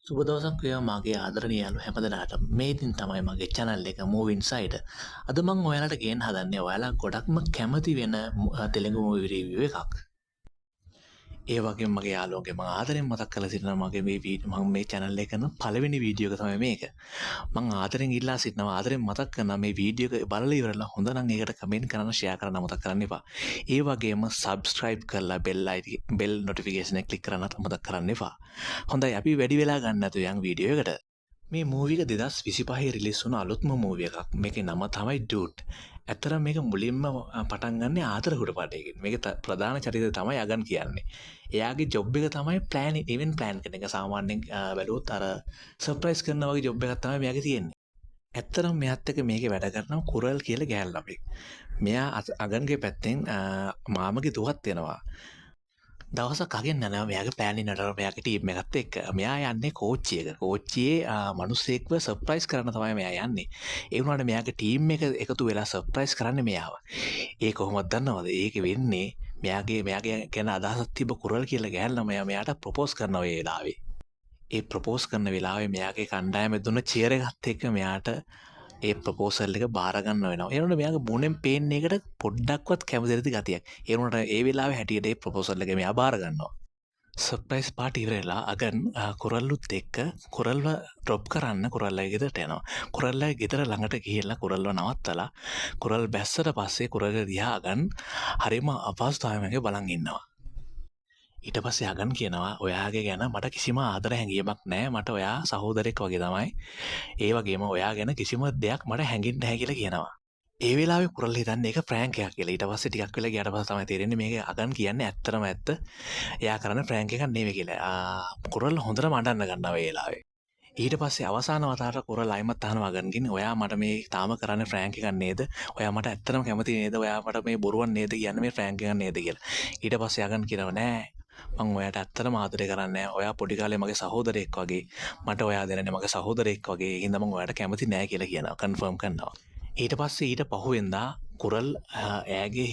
සුබ දවසක් වේවා මගේ ආදරණීය යාළුවෝ හැමදෙනාටම. මේ ඉතින් තමයි මගේ channel එක Movie Insight. අද මං ඔයාලට ගේන්න හදන්නේ ඔයාලා ගොඩක්ම කැමති වෙන තෙලුගු මූවි රිවිව් එකක්. ඒ වගේම මගේ යාළුවන්ගේ මං ආදරෙන් මතක් කරලා සිටිනවා මගේ මේ මං මේ channel එක කරන පළවෙනි වීඩියෝ එක තමයි මේක. මං ආදරෙන් ඉල්ලා සිටිනවා, ආදරෙන් මතක් කරනවා මේ වීඩියෝ එක බලලා ඉවරලා හොඳ නම් ඒකට කමෙන්ට් කරන්න, ෂෙයා කරන්න අමතක කරන්න එපා. ඒ වගේම subscribe කරලා bell notification එක ක්ලික් කරන්නත් අමතක කරන්න එපා. හොඳයි, අපි වැඩි වෙලා ගන්න නැතුව යන් වීඩියෝ එකට. මේ මූවි එක 2025 රිලීස් වුණ අලුත්ම මූවි එකක්. මේකේ නම තමයි ඩූඩ්. ඇත්තටම මේක මුලින්ම පටන් ගන්නේ ආදර හුරපටයකින්. මේක ප්‍රධාන චරිතය තමයි අගන් කියන්නේ. එයාගේ ජොබ් එක තමයි ඉවෙන්ට් ප්ලෑන් කරන එක. සාමාන්‍යයෙන් බැලුවොත් අර සර්ප්‍රයිස් කරන වගේ ජොබ් එකක් තමයි මෙයාගේ තියෙන්නේ. ඇත්තටම මෙයාත් එක්ක මේකේ වැඩ කරනවා කුරල් කියලා ගෑනු ළමෙක්. මෙයා අගන්ගේ පැත්තෙන් මාමගේ දුවත් වෙනවා. දවසක් අගෙන් යනවා මෙයාගේ ප්ලෑන් ඉන්නට මෙයාගේ ටීම් එකත් එක්ක. මෙයා යන්නේ කෝච්චියක. කෝච්චියේ මිනිස්සෙක්ව සර්ප්‍රයිස් කරන්න තමයි මෙයා යන්නේ. ඒ වුණාට මෙයාගේ ටීම් එක එකතු වෙලා සර්ප්‍රයිස් කරන්නේ මෙයාව. ඒ කොහොමද දන්නවද? ඒක වෙන්නේ මෙයාගේ ගැන අදහසක් තිබ්බ කුරල් කියලා ගෑනු ළමයා මෙයාට ප්‍රොපෝස් කරන ඔය වෙලාවේ. ඒ ප්‍රොපෝස් කරන වෙලාවේ මෙයාගේ කණ්ඩායම දුන්න චියර් එකත් එක්ක මෙයාට ඒ ප්‍රොපෝසල් එක බාර ගන්න වෙනවා. ඒ වුණාට මෙයාගේ මූණෙන් පේන එකට පොඩ්ඩක්වත් කැමති නැති ගතියක්. ඒ වුණාට ඒ වෙලාවේ හැටියට ඒ ප්‍රොපෝසල් එක මෙයා බාර ගන්නවා. සර්ප්‍රයිස් පාටි ඉවර වෙලා අගන් කුරල්ලුත් එක්ක කුරල්ව ඩ්‍රොප් කරන්න කුරල්ලගේ ගෙදරට යනවා. කුරල්ලගේ ගෙදර ළඟට ගිහිල්ලා කුරල්ව නවත්තලා කුරල් බැස්සට පස්සේ කුරල්ගේ දිහා අගන් හරිම අපහසුතාවයක බලන් ඉන්නවා. ඊට පස්සේ අගන් කියනවා ඔයාගේ ගැන මට කිසිම ආදර හැඟීමක් නෑ, මට ඔයා සහෝදරෙක් වගේ තමයි, ඒ වගේම ඔයා ගැන කිසිම දෙයක් මට හැඟෙන්නේ නැහැ කියලා කියනවා. ඒ වෙලාවේ කුරල් හිතන්නේ ඒක ප්‍රැංක් එකක් කියලා. ඊට පස්සේ ටිකක් වෙලා ගියාට පස්සේ තමයි තේරෙන්නේ මේක අගන් කියන්නේ ඇත්තටම ඇත්ත, එයා කරන්නේ ප්‍රැංක් එකක් නෙමෙයි කියලා. කුරල් හොඳටම අඬන්න ගන්නවා ඒ වෙලාවේ. ඊට පස්සේ අවසාන වතාවට කුරල් ආයිමත් අහනවා අගන්ගෙන්, ඔයා මට මේ තාම කරන්නේ ප්‍රැංක් එකක් නේද, ඔයා මට ඇත්තටම කැමති නේද, ඔයා මට මේ බොරුවක් නේද කියන්නේ, මේ ප්‍රැංක් එකක් නේද කියලා. ඊට පස්සේ අගන් කියනවා නෑ, මං ඔයාට ඇත්තටම ආදරේ කරන්නේ නෑ, ඔයා පොඩි කාලේ මගේ සහෝදරයෙක් වගේ, මට ඔයා දැනෙන්නේ මගේ සහෝදරයෙක් වගේ, ඒ හින්දා මං ඔයාට කැමති නෑ කියලා කියනවා, කන්ෆර්ම් කරනවා. ඊට පස්සේ ඊට පහුවෙන්දා කුරල් එයාගේ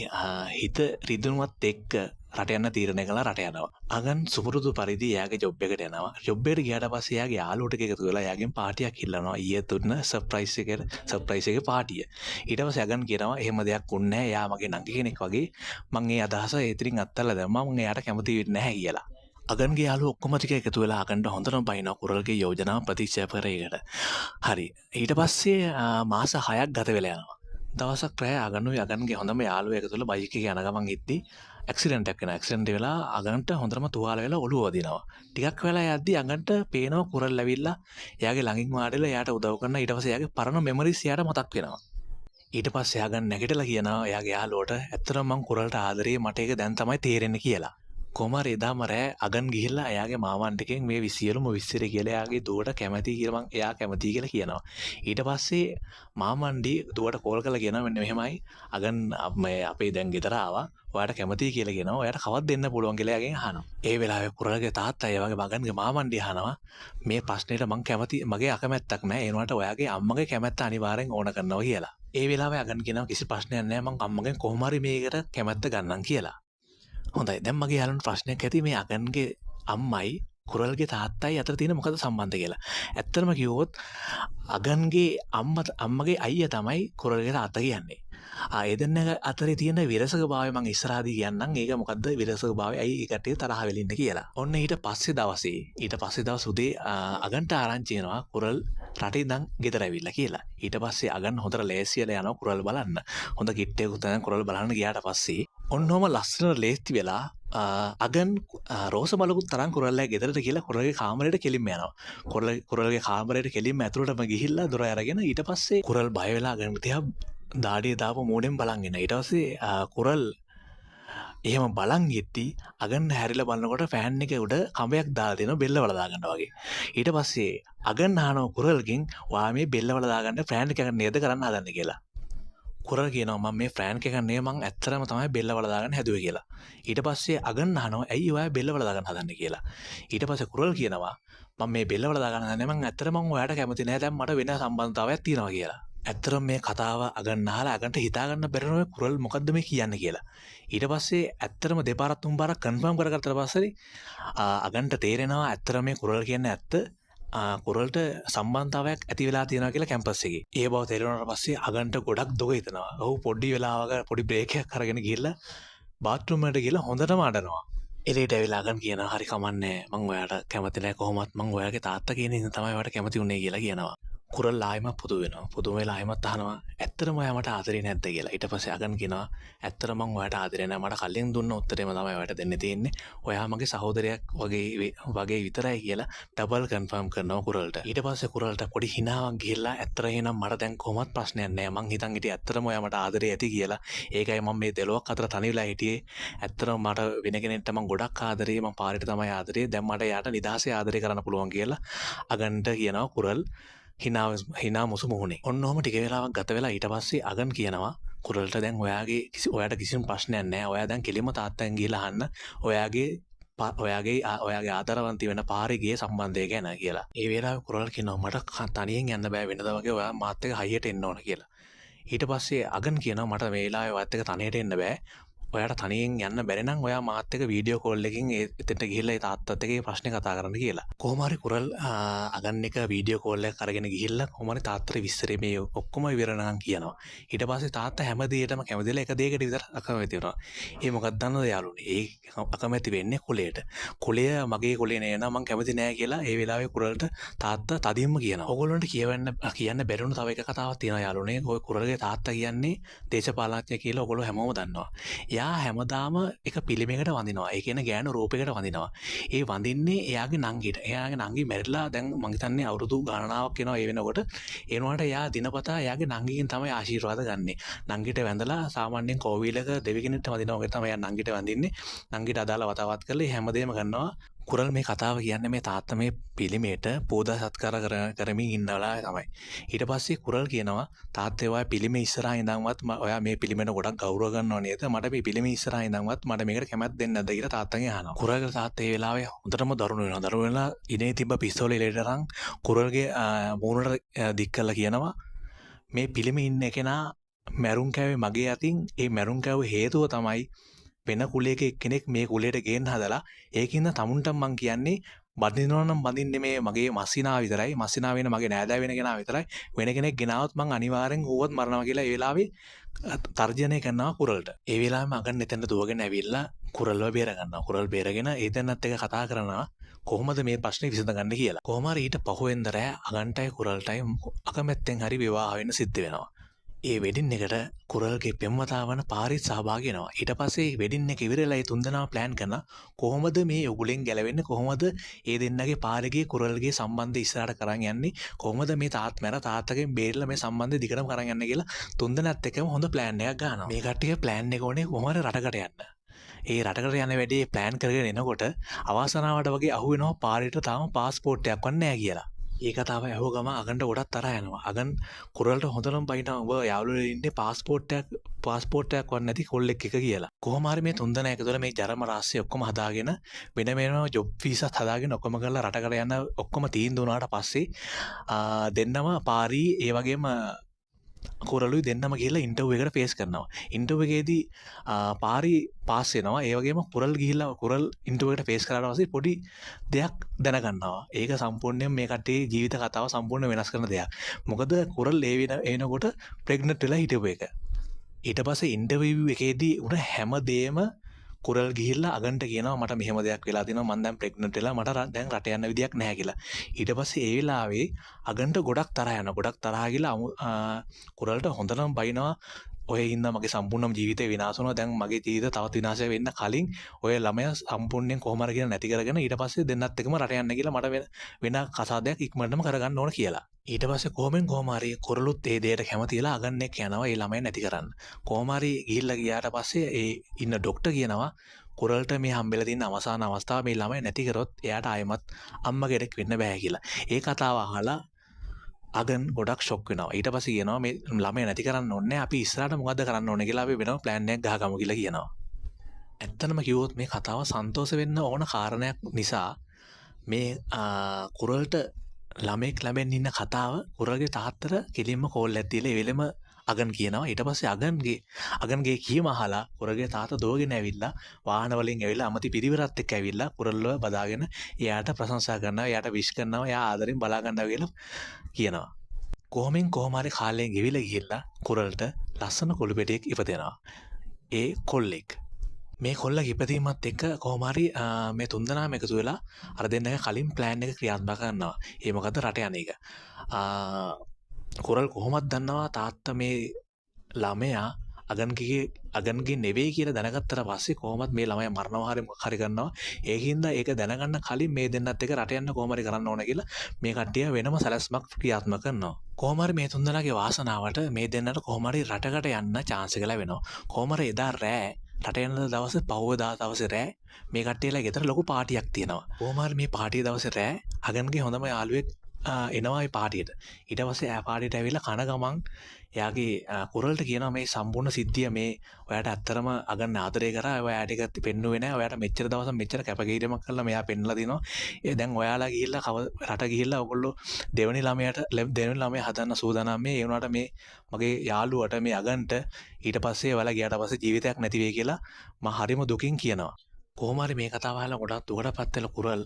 හිත රිදුනවත් එක්ක රට යන්න තීරණය කළා, රට යනවා. අගන් සුපුරුදු පරිදි එයාගේ ජොබ් එකට යනවා. ජොබ් එකට ගියාට පස්සේ එයාගේ යාළුවෝ ටික එකතු වෙලා එයාගෙන් පාටියක් ඉල්ලනවා, ඊයේ දුන්න සර්ප්‍රයිස් එකේ පාටිය. ඊට පස්සේ අගන් කියනවා එහෙම දෙයක් වුන්නේ නැහැ, එයා මගේ නංගි කෙනෙක් වගේ, මං ඒ අදහස ඒතරින් අත්හැරලා දැම්මා, මං එයාට කැමති වෙන්නේ නැහැ කියලා. අගන්ගේ යාළුවෝ ඔක්කොම ටික එකතු වෙලා අගන්ට හොඳටම බයිනවා කුරල්ගේ යෝජනාව ප්‍රතික්ෂේප කර එකට. හරි. ඊට පස්සේ මාස 6ක් ගත වෙලා යනවා. දවසක් රෑ අගනුයි අගන්ගේ හොඳම යාළුවෝ එකතු වෙලා බයික් එකේ යන ගමන් ඉද්දි ඇක්සිඩන්ට් එකක් වෙනවා. ඇක්සිඩන්ට් වෙලා අගන්ට හොඳටම තුවාල වෙලා ඔළුව වදිනවා. ටිකක් වෙලා යද්දි අගන්ට පේනවා කුරල් ඇවිල්ලා එයාගේ ළඟින් වාඩිලා එයාට උදව් කරනවා. ඊට පස්සේ එයාගේ පරණ මෙමරිස් එයාට මතක් වෙනවා. ඊට පස්සේ අගන් නැගිටලා කියනවා එයාගේ යාළුවට ඇත්තටම මං කුරල්ට ආදරේ, මට ඒක දැන් තමයි තේරෙන්නේ කියලා. කොහොම හරි එදාම රෑ අගන් ගිහිල්ලා එයාගේ මාමන් ටිකෙන් මේ සියලුම විස්තර කියලා එයාගේ දුවට කැමති කියලා මං එයා කැමති කියලා කියනවා. ඊට පස්සේ මාමන්ඩි දුවට කෝල් කරලා කියනවා මෙන්න මෙහෙමයි අගන් මේ අපේ දැන් ගෙදර ආවා, ඔයාට කැමතියි කියලා කියනවා, ඔයාට කවද්ද දෙන්න පුළුවන් කියලා එයාගෙන් අහනවා. ඒ වෙලාවේ කුරල්ගේ තාත්තා ඒ වගේ මගන්ගේ මාමන්ඩි අහනවා මේ ප්‍රශ්නෙට මං කැමති, මගේ අකමැත්තක් නෑ, ඒ වුණාට ඔයාගේ අම්මගේ කැමැත්ත අනිවාර්යෙන් ඕන කරනවා කියලා. ඒ වෙලාවේ අගන් කියනවා කිසි ප්‍රශ්නයක් නෑ, මං අම්මගෙන් කොහොම හරි මේකට කැමැත්ත ගන්නම් කියලා. හොඳයි, දැන් මගේ යාළුවන්ට ප්‍රශ්නයක් ඇති මේ අගන්ගේ අම්මයි කුරල්ගේ තාත්තයි අතර තියෙන මොකද සම්බන්ධය කියලා. ඇත්තටම කිව්වොත් අගන්ගේ අම්මගේ අයියා තමයි කුරල්ගේ තාත්තා කියන්නේ. ඒ දෙන්න අතරේ තියෙන විරසක භාවය මං ඉස්සරහදී කියන්නම්. ඒක මොකද්ද විරසක භාවය, ඇයි ඒ කට්ටිය තරහ වෙලා ඉන්නේ කියලා. ඔන්න ඊට පස්සේ දවසේ, ඊට පස්සේ දවස් උදේ අගන්ට ආරංචි වෙනවා කුරල් රටේ ඉඳන් ගෙදර ඇවිල්ලා කියලා. ඊට පස්සේ අගන් හොඳට ලෑස්ති වෙලා යනවා කුරල් බලන්න. හොඳ කිට්ටයකුත් දැන් කුරල් බලන්න ගියාට පස්සේ ඔන්න ඔහම ලස්සනට ලෑස්ති වෙලා, අගන්, රෝස මලකුත් තරම් කුරල්ලගේ ගෙදරට කියලා කුරල්ගේ කාමරේට කෙලින්ම යනවා. කුරල්ගේ කාමරේට කෙලින්ම ඇතුළටම ගිහිල්ලා දොර අරගෙන ඊට පස්සේ කුරල් බය වෙලා අගන් දිහා දාඩිය දාපු මූණෙන් බලන් ඉන්නවා. ඊට පස්සේ කුරල් එහෙම බලන් ඉද්දි අගන් හැරිලා බලනකොට ෆෑන් එක උඩ කඹයක් දාලා තියෙනවා බෙල්ල වල දාගන්න වගේ. ඊට පස්සේ අගන් අහනවා කුරල්ගෙන් ඔයා මේ බෙල්ල වල දාගන්න ෆෑන් එක නේද කරන්න හදන්නේ කියලා. කුරල් කියනවා මම මේ ෆෑන් එක නේ මං ඇත්තටම තමයි බෙල්ල වල දාගන්න හැදුවේ කියලා. ඊට පස්සේ අගන් අහනවා ඇයි ඔයා බෙල්ල වල දාගන්න හදන්නේ කියලා. ඊට පස්සේ කුරල් කියනවා මම මේ බෙල්ල වල දාගන්න හදන්නේ මං ඇත්තටම මං ඔයාට කැමති නෑ, දැන් මට වෙන සම්බන්ධතාවයක් තියෙනවා කියලා. ඇත්තටම මේ කතාව අගන් අහලා අගන්ට හිතා ගන්න බැරි වෙනවා මේ කුරල් මොකද්ද මේ කියන්නේ කියලා. ඊට පස්සේ ඇත්තටම දෙපාරක් තුන් පාරක් කන්ෆර්ම් කරගත්තට පස්සේ අගන්ට තේරෙනවා ඇත්තටම මේ කුරල් කියන්නේ ඇත්ත. කුරල්ට සම්බන්ධතාවයක් ඇති වෙලා තියෙනවා කියලා කැම්පස් එකේ. ඒ බව තේරුණාට පස්සේ අගන්ට ගොඩක් දුක හිතෙනවා. ඔහු පොඩි වෙලාවක පොඩි බ්‍රේක් එකක් අරගෙන ගිහිල්ලා බාත්රූම් එකට ගිහිල්ලා හොඳටම අඬනවා. එළියට ඇවිල්ලා අගන් කියනවා හරි කමන්නේ මං ඔයාට කැමති නෑ කොහොමත් මං ඔයාගේ තාත්තා කියන හින්දා තමයි ඔයාට කැමති වුනේ කියලා කියනවා. කුරල් ආයෙමත් පුදු වෙනවා. පුදුම වෙලා ආයෙමත් අහනවා ඇත්තටම ඔයා මට ආදරේ නැද්ද කියලා. ඊට පස්සේ අගන් කියනවා ඇත්තටම මං ඔයාට ආදරේ නෑ. මට කලින් දුන්න උත්තරේම තමයි ඔයාට දෙන්න තියෙන්නේ. ඔයා මගේ සහෝදරයෙක් වගේ විතරයි කියලා ඩබල් කන්ෆර්ම් කරනවා කුරල්ට. ඊට පස්සේ කුරල්ට පොඩි හිනාවක් ගිහිල්ලා ඇත්තට එහෙනම් මට දැන් කොහොමත් ප්‍රශ්නයක් නෑ. මං හිතන් හිටියේ ඇත්තටම ඔයා මට ආදරේ ඇති කියලා. ඒකයි මං මේ දෙලොවක් අතර තනි වෙලා හිටියේ. ඇත්තටම මට වෙන කෙනෙක්ට මං ගොඩක් ආදරේ. මං පාරට තමයි ආදරේ. දැන් මට එයාට නිදහසේ ආදරේ කරන්න පුළුවන් කියලා අගන්ට කියනවා කුරල් හිනා මුසු මුහුණේ. ඔන්න ඔහොම ටික වෙලාවක් ගත වෙලා ඊට පස්සේ අගන් කියනවා කුරල්ට දැන් ඔයාට කිසිම ප්‍රශ්නයක් නෑ. ඔයා දැන් කෙලින්ම තාත්තෙන් ගිහලා අහන්න ඔයාගේ ආදරවන්ති වෙන පාරේ සම්බන්ධය ගැන කියලා. ඒ වෙලාවේ කුරල් කියනවා මට තනියෙන් යන්න බෑ වෙනදා වගේ ඔයා මාත් එක්ක හයියට එන්න ඕන කියලා. ඊට පස්සේ අගන් කියනවා මට මේ වෙලාවේ ඔයත් එක්ක තනියට එන්න බෑ. ඔයාට තනියෙන් යන්න බැරි නම් ඔයා මාත් එක්ක වීඩියෝ කෝල් එකකින් එතෙන්ට ගිහිල්ලා ඒ තාත්තත් එක්ක මේ ප්‍රශ්නේ කතා කරන්න කියලා. කොහොම හරි කුරල් අගන් එක වීඩියෝ කෝල් එකක් අරගෙන ගිහිල්ලා කොහොම හරි තාත්තට විස්තරේ මේ ඔක්කොම විවරණම් කියනවා. ඊට පස්සේ තාත්තා හැම දෙයකටම කැමතිලා එක දෙයකට විතර අකමැති වෙනවා. ඒ මොකක්ද දන්නවද යාළුවනේ? ඒ අකමැති වෙන්නේ කුලයට. කුලය මගේ කුලේ නෑ නේද මං කැමති නෑ කියලා ඒ වෙලාවේ කුරල්ට තාත්තා තදින්ම කියනවා. ඔයගොල්ලන්ට කියන්න බැරි වුණු තව එක කතාවක් තියෙනවා යාළුවනේ. ඔය කුරල්ගේ තාත්තා කියන්නේ දේශපාලනඥයෙක් කියලා ඔයගොල්ලෝ හැමෝම දන්නවා. හැමදාම එක පිළිමයකට වඳිනවා. ඒ කියන්නේ ගෑනු රූපයකට වඳිනවා. ඒ වඳින්නේ එයාගේ නංගිට. එයාගේ නංගි මැරිලා දැන් මං හිතන්නේ අවුරුදු ගණනාවක් වෙනවා ඒ වෙනකොට. ඒ වුණාට එයා දිනපතා එයාගේ නංගිගෙන් තමයි ආශිර්වාද ගන්නෙ. නංගිට වැඳලා සාමාන්‍යයෙන් කෝවිලක දෙවි කෙනෙක්ට වඳිනවා වගේ තමයි එයා නංගිට වඳින්නේ. නංගිට අදාළ වතාවත් කරලා හැමදේම කරනවා. කුරල් මේ කතාව කියන්නේ මේ තාත්තා මේ පිළිමේට පූජා සත්කාර කරමින් ඉන්න වෙලාවේ තමයි. ඊට පස්සේ කුරල් කියනවා තාත්තේ ඔයා පිළිමේ ඉස්සරහා ඉඳන්වත් ඔයා මේ පිළිමේට ගොඩක් ගෞරව කරනව නේද? මට මේ පිළිමේ ඉස්සරහා ඉඳන්වත් මට මේකට කැමැත්ත දෙන්නේ නැද්ද කියලා තාත්තගෙන් අහනවා. කුරල්ගේ තාත්තා ඒ වෙලාවේ හොඳටම දරුණු වෙනවා. දරුණු වෙලා ඉනේ තිබ්බ පිස්තෝලේ එළියට අරන් කුරල්ගේ මූණට දික් කරලා කියනවා මේ පිළිමේ ඉන්න කෙනා මැරුම් කෑවේ මගේ අතින්. ඒ මැරුම් කෑව හේතුව තමයි වෙන කුලයක එක්කෙනෙක් මේ කුලයට ගේන්න හදලා. ඒකින්ද තමුන්ට මං කියන්නේ බඳිනවා නම් බඳින්නේ මේ මගේ මස්සිනා විතරයි. මස්සිනා වෙන මගේ නෑදෑ වෙන කෙනා විතරයි. වෙන කෙනෙක් ගෙනාවොත් මං අනිවාර්යෙන් ඌවත් මරනවා කියලා ඒ වෙලාවේ තර්ජනය කරනවා කුරල්ට. ඒ වෙලාවෙම අගන් එතනට දුවගෙන ඇවිල්ලා කුරල්ව බේර ගන්නවා. කුරල් බේරගෙන ඒ දෙන්නත් එක්ක කතා කරනවා කොහොමද මේ ප්‍රශ්නේ විසඳගන්නේ කියලා. කොහොම හරි ඊට පහුවෙන්ද රෑ අගන්ටයි කුරල්ටයි අකමැත්තෙන් හරි විවාහ වෙන්න සිද්ධ වෙනවා. ඒ වෙඩින් එකට කුරල්ගේ පෙම්වතා වන පාරිත් සහභාගී වෙනවා. ඊට පස්සේ වෙඩින් එක ඉවරලා ඒ තුන්දෙනාම ප්ලෑන් කරනවා කොහොමද මේ උගුලෙන් ගැලවෙන්නේ, කොහොමද ඒ දෙන්නගේ පාරිගේ කුරල්ගේ සම්බන්ධය ඉස්සරහට කරන් යන්නේ, කොහොමද මේ මැර තාත්තගෙන් බේරලා මේ සම්බන්ධය දිගටම කරන් යන්නේ කියලා තුන්දෙනාත් එක්කම හොඳ ප්ලෑන් එකක් ගන්නවා. මේ කට්ටිය ප්ලෑන් එක ඕනේ කොහොම හරි රටකට යන්න. ඒ රටකට යන වැඩේ ප්ලෑන් කරගෙන එනකොට අවාසනාවට වගේ අහු වෙනවා පාරිට තාම පාස්පෝට් එකක්වත් නැහැ කියලා. ඒ කතාව ඇහුව ගම අගන්ට ගොඩක් තරහ යනවා. අගන් කුරල්ට හොඳටම බයිනවා ඔබ යාළුවෝ ඉන්නේ පාස්පෝට් එකක් වත් නැති කොල්ලෙක් එක කියලා. කොහොම හරි මේ තුන්දෙනා එකතු වෙලා මේ ජරම රහස්‍ය ඔක්කොම හදාගෙන වෙන වෙනම ජොබ් වීසාත් හදාගෙන ඔක්කොම කරලා රටකට යන ඔක්කොම තීන්දුව වුණාට පස්සේ දෙන්නම පාරි ඒ වගේම කුරළුයි දෙන්නම ගිහිල්ලා ඉන්ටර්වයුව එකට ෆේස් කරනවා. ඉන්ටර්වයුව එකේදී පාරි පාස් වෙනවා. ඒ වගේම කුරල් ගිහිල්ලා කුරල් ඉන්ටර්වයුව එකට ෆේස් කරාට පස්සේ පොඩි දෙයක් දැනගන්නවා. ඒක සම්පූර්ණයෙන් මේ කට්ටියේ ජීවිත කතාව සම්පූර්ණ වෙනස් කරන දෙයක්. මොකද කුරල් ඒ වෙනකොට ප්‍රෙග්නන්ට් වෙලා හිටපු එක. ඊට පස්සේ ඉන්ටර්වයුව එකේදී උන හැම දෙයක්ම කුරල් ගිහිල්ලා අගන්ට කියනවා මට මෙහෙම දෙයක් වෙලා තියෙනවා, මං දැන් ප්‍රෙග්නන්ට් වෙලා මට දැන් රට යන්න විදියක් නැහැ කියලා. ඊට පස්සේ ඒ වෙලාවේ අගන්ට ගොඩක් තරහ යනවා. ගොඩක් තරහ ගිහලා කුරල්ට හොඳටම බයිනවා. ඔය හින්දා මගේ සම්පූර්ණම ජීවිතේ විනාශ වුණා. දැන් මගේ ජීවිතය තවත් විනාශ වෙන්න කලින් ඔය ළමයා සම්පූර්ණයෙන් කොහොම හරි කියලා නැති කරගෙන ඊට පස්සේ දෙන්නත් එක්කම රට යන්න කියලා මට වෙන කසාදයක් ඉක්මනටම කරගන්න ඕන කියලා. ඊට පස්සේ කොහොමෙන් කොහොම හරි කුරළුත් ඒ දෙයට කැමතිලා අගන් එක්ක යනවා ඒ ළමයා නැති කරන්න. කොහොම හරි ගිහිල්ලා ගියාට පස්සේ ඒ ඉන්න ඩොක්ටර් කියනවා කුරල්ට මේ හම්බෙලා තියෙන අවසාන අවස්ථාව මේ ළමයා නැති කරොත් එයාට ආයෙමත් අම්මා කෙනෙක් වෙන්න බෑ කියලා. ඒ කතාව අහලා අගන් ගොඩක් ෂොක් වෙනවා. ඊට පස්සේ කියනවා මේ ළමයා නැති කරන්න ඕනේ අපි ඉස්සරහට මොකද්ද කරන්න ඕනේ කියලා අපි වෙනම ප්ලෑන් එකක් ගහගමු කියලා කියනවා. ඇත්තටම කිව්වොත් මේ කතාව සන්තෝෂ වෙන්න ඕන කාරණයක් නිසා මේ කුරල්ට ළමෙක් ලැබෙන්න ඉන්න කතාව කුරල්ගේ තාත්තට කෙලින්ම කෝල් එකක් දීලා ඒ වෙලෙම අගන් කියනවා. ඊට පස්සේ අගන්ගේ කීම අහලා කුරල්ගේ තාත්තා දුවගෙන ඇවිල්ලා වාහන වලින් ඇවිල්ලා අමති පිරිවරත් එක්ක ඇවිල්ලා කුරල්ව බදාගෙන එයාට ප්‍රශංසා කරනවා, එයාට විශ් කරනවා, එයා ආදරෙන් බලා ගන්නවා කියලා කියනවා. කොහොමින් කොහොම හරි කාලයෙන් ගෙවිලා ගිහිල්ලා කුරල්ට ලස්සන කොළු පෙටියෙක් ඉපදෙනවා. ඒ කොල්ලෙක්. මේ කොල්ලගේ ඉපදීමත් එක්ක කොහොම හරි මේ තුන්දෙනාම එකතු වෙලා අර දෙන්නගේ කලින් ප්ලෑන් එක ක්‍රියාත්මක කරනවා. ඒ මොකද්ද රට යන එක. කුරල් කොහොමද දන්නවා තාත්තා මේ ළමයා අගන්ගේ නෙවෙයි කියලා දැනගත්තට පස්සේ කොහොමද මේ ළමයා මරනවා හරි මොකක් හරි කරනවා. ඒකින්ද ඒක දැනගන්න කලින් මේ දෙන්නත් එක්ක රට යන්න කොහොම හරි කරන්න ඕන කියලා මේ කට්ටිය වෙනම සැලැස්මක් ක්‍රියාත්මක කරනවා. කොහොම හරි මේ තුන්දෙනාගේ වාසනාවට මේ දෙන්නට කොහොම හරි රටකට යන්න චාන්ස් එක ලැබෙනවා. කොහොම හරි එදා රෑ රට යන දවසේ පහුවදා දවසේ රෑ මේ කට්ටියලා ගෙදර ලොකු පාටියක් තියෙනවා. කොහොම හරි මේ පාටිය දවසේ රෑ අගන්ගේ හොඳම යාළුවෙක් එනවා ඒ පාටියට. ඊට පස්සේ එයා පාටියට ඇවිල්ලා කන ගමන් එයාගේ කුරල්ට කියනවා මේ සම්පූර්ණ සිද්ධිය මේ ඔයාට ඇත්තටම අගන්න ආදරය කරා, ඔයා ටික පෙන්නුවේ නෑ, ඔයාට මෙච්චර දවසක් මෙච්චර කැපකිරීමක් කරලා මෙයා පෙන්ලා දිනවා. ඒ දැන් ඔයාලා ගිහිල්ලා රට ගිහිල්ලා ඔයගොල්ලෝ දෙවෙනි ළමයා හදන්න සූදානම් මේ. ඒ වුණාට මේ මගේ යාළුවට මේ අගන්ට ඊට පස්සේ ඔයාලා ගියාට පස්සේ ජීවිතයක් නැති වෙයි කියලා මම හරිම දුකින් කියනවා. කොහොම හරි මේ කතාව අහලා ගොඩක් දුකටපත් වෙලා කුරල්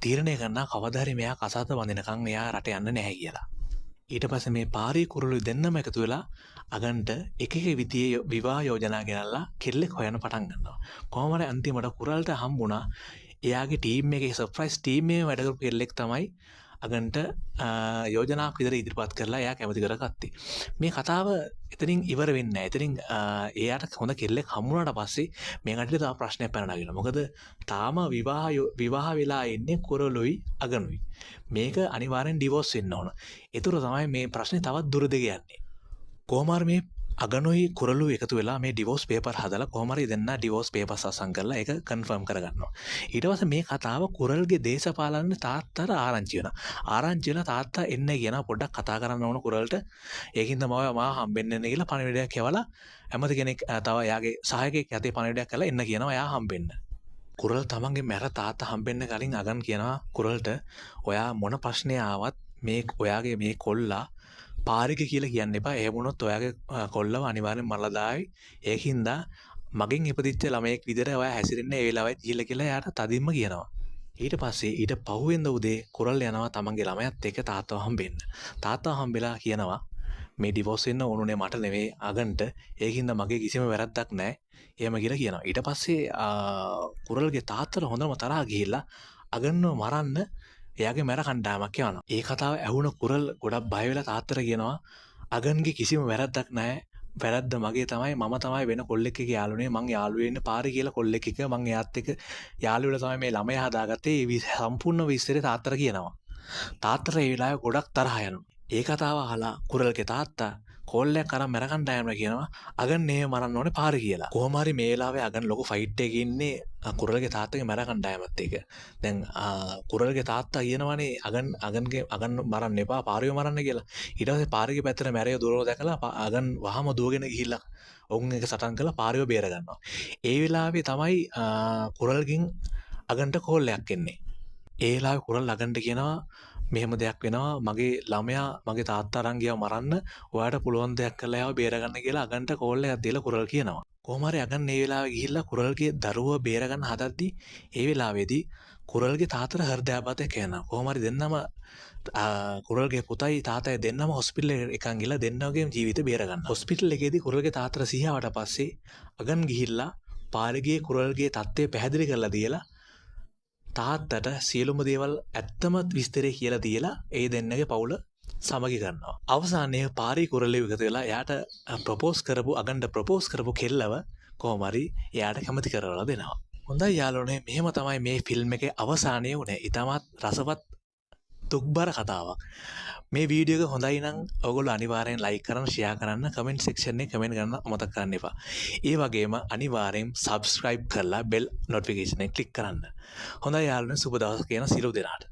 තීරණය කරනවා කවදා හරි මෙයා කසාද බඳිනකන් එයා රට යන්නේ නැහැ කියලා. ඊට පස්සේ මේ පාරී කුරුළු දෙන්නම එකතු වෙලා අගන්ට එක එක විදිහේ විවාහ යෝජනා ගෙනල්ලා කෙල්ලෙක් හොයන්න පටන් ගන්නවා. කොහොම හරි අන්තිමට කුරල්ට හම්බුණා එයාගේ ටීම් එකේ සර්ප්‍රයිස් ටීම් එකේ වැඩ කරපු කෙල්ලෙක් තමයි අගන්ට යෝජනාවක් විතර ඉදිරිපත් කරලා එයා කැමති කරගත්තේ. මේ කතාව එතනින් ඉවර වෙන්නේ නැහැ. එතනින් එයාට හොඳ කෙල්ලෙක් හම්බුණාට පස්සේ මේ කට්ටියට තව ප්‍රශ්නයක් පැන නගිනවා. මොකද තාම විවාහ වෙලා ඉන්නේ කුරළුයි අගනුයි. මේක අනිවාර්යෙන් ඩිවෝස් වෙන්න ඕන. ඒතර තමයි මේ ප්‍රශ්නේ තවත් දුර දිග යන්නේ. කොහොම හරි මේ අගනුයි කුරළුයි එකතු වෙලා මේ ඩිවෝස් පේපර් හදලා කොහොම හරි දෙන්නා ඩිවෝස් පේපර්ස් අසං කරලා ඒක කන්ෆර්ම් කරගන්නවා. ඊට පස්සේ මේ කතාව කුරල්ගේ දේශපාලන තාත්තට ආරංචි වෙනවා. ආරංචි වෙලා තාත්තා එන්න කියනවා පොඩ්ඩක් කතා කරන්න ඕන කුරල්ට. ඒකින්ද මම මාව හම්බෙන්න එන්න කියලා පණිවිඩයක් එවලා ඇමති කෙනෙක් තව එයාගේ සහායකයෙක් යතේ පණිවිඩයක් කරලා එන්න කියනවා එයා හම්බෙන්න. කුරල් තමන්ගේ මැර තාත්තා හම්බෙන්න කලින් අගන් කියනවා කුරල්ට ඔයා මොන ප්‍රශ්නය ආවත් මේ ඔයාගේ මේ කොල්ලා පාරික කියලා කියන්න එපා. එහෙම වුණොත් ඔයාගේ කොල්ලව අනිවාර්යෙන් මරලා දාවි. ඒකින්ද මගෙන් ඉපදිච්ච ළමයෙක් විදිහට ඔයා හැසිරෙන්න ඒ වෙලාවෙත් ගිහිල්ලා කියලා එයාට තදින්ම කියනවා. ඊට පස්සේ ඊට පහුවෙන්ද උදේ කුරල් යනවා තමන්ගේ ළමයාත් එක්ක තාත්තව හම්බෙන්න. තාත්තව හම්බෙලා කියනවා මේ ඩිවෝස් වෙන්න ඕනුනේ මට නෙවෙයි අගන්ට. ඒකින්ද මගේ කිසිම වැරද්දක් නැහැ. එහෙම කියලා කියනවා. ඊට පස්සේ කුරල්ගේ තාත්තට හොඳම තරහා ගිහිල්ලා අගන්ව මරන්න එයාගේ මැර කණ්ඩායමක් යනවා. ඒ කතාව ඇහුණ කුරල් ගොඩක් බය වෙලා තාත්තට කියනවා අගන්ගේ කිසිම වැරද්දක් නැහැ. වැරද්ද මගේ තමයි. මම තමයි වෙන කොල්ලෙක් එක්ක යාළුනේ. මං යාළු වෙන්න පාරේ කියලා කොල්ලෙක් එක්ක මං එයාත් එක්ක යාළු වෙලා තමයි මේ ළමයා හදාගත්තේ. ඒ සම්පූර්ණ විස්තරේ තාත්තට කියනවා. තාත්තට ඒ වෙලාවේ ගොඩක් තරහ යනවා. ඒ කතාව අහලා කුරල්ගේ තාත්තා කෝල්ලයක් අරන් මැර කණ්ඩායමට කියනවා අගන් නේ මරන්න ඕනේ පාරේ කියලා. කොහොම හරි මේ වෙලාවේ අගන් ලොකු ෆයිට් එකක ඉන්නේ කුරල්ගේ තාත්තගේ මැර කණ්ඩායමත් එක්ක. දැන් කුරල්ගේ තාත්තා කියනවනේ අගන් මරන්න එපා පාරිව මරන්න කියලා. ඊට පස්සේ පාරිගේ පැත්තට මැරය දුරව දැකලා අගන් වහම දුවගෙන ගිහිල්ලා ඔවුන් එක සටන් කරලා පාරිව බේර ගන්නවා. ඒ වෙලාවේ තමයි කුරල්ගෙන් අගන්ට කෝල්ලයක් එන්නේ. ඒ වෙලාවේ කුරල් අගන්ට කියනවා මෙහෙම දෙයක් වෙනවා මගේ ළමයා මගේ තාත්තා අරන් ගියා මරන්න ඔයාට පුළුවන් දෙයක් කරලා එයාව බේරගන්න කියලා අගන්ට කෝල් එකක් දීලා කුරල් කියනවා. කොහොම හරි අගන් මේ වෙලාවේ ගිහිල්ලා කුරල්ගේ දරුවව බේරගන්න හදද්දි ඒ වෙලාවේදී කුරල්ගේ තාත්තට හෘදයාබාධයක් එනවා. කොහොම හරි දෙන්නම කුරල්ගේ පුතයි තාත්තයි දෙන්නම හොස්පිටල් එකට එකන් ගිහලා දෙන්නගේම ජීවිත බේරගන්නවා. හොස්පිටල් එකේදී කුරල්ගේ තාත්තට සිහිය ආවට පස්සේ අගන් ගිහිල්ලා පාරේ කුරල්ගේ තත්ත්වය පැහැදිලි කරලා දීලා තාත්තට සියලුම දේවල් ඇත්තම විස්තරේ කියලා දීලා ඒ දෙන්නගේ පවුල සමගි කරනවා. අවසානයේ පාරේ කුරලේ එකතු වෙලා එයාට ප්‍රොපෝස් කරපු අගන්ට ප්‍රොපෝස් කරපු කෙල්ලව කොහොම හරි එයාට කැමති කරවලා දෙනවා. හොඳයි යාළුවනේ, මෙහෙම තමයි මේ ෆිල්ම් එකේ අවසානය වුණේ. ඉතාමත් රසවත් දුක්බර කතාවක්. මේ වීඩියෝ එක හොඳයි නම් ඔයගොල්ලෝ අනිවාර්යෙන් ලයික් කරන්න, ෂෙයා කරන්න, කමෙන්ට් සෙක්ෂන් එකේ කමෙන්ට් කරන්න අමතක කරන්න එපා. ඒ වගේම අනිවාර්යෙන් සබ්ස්ක්‍රයිබ් කරලා බෙල් නොටිෆිකේෂන් එක ක්ලික් කරන්න. හොඳයි යාළුවනේ, සුබ දවසක් කියන සියලු දෙනාට.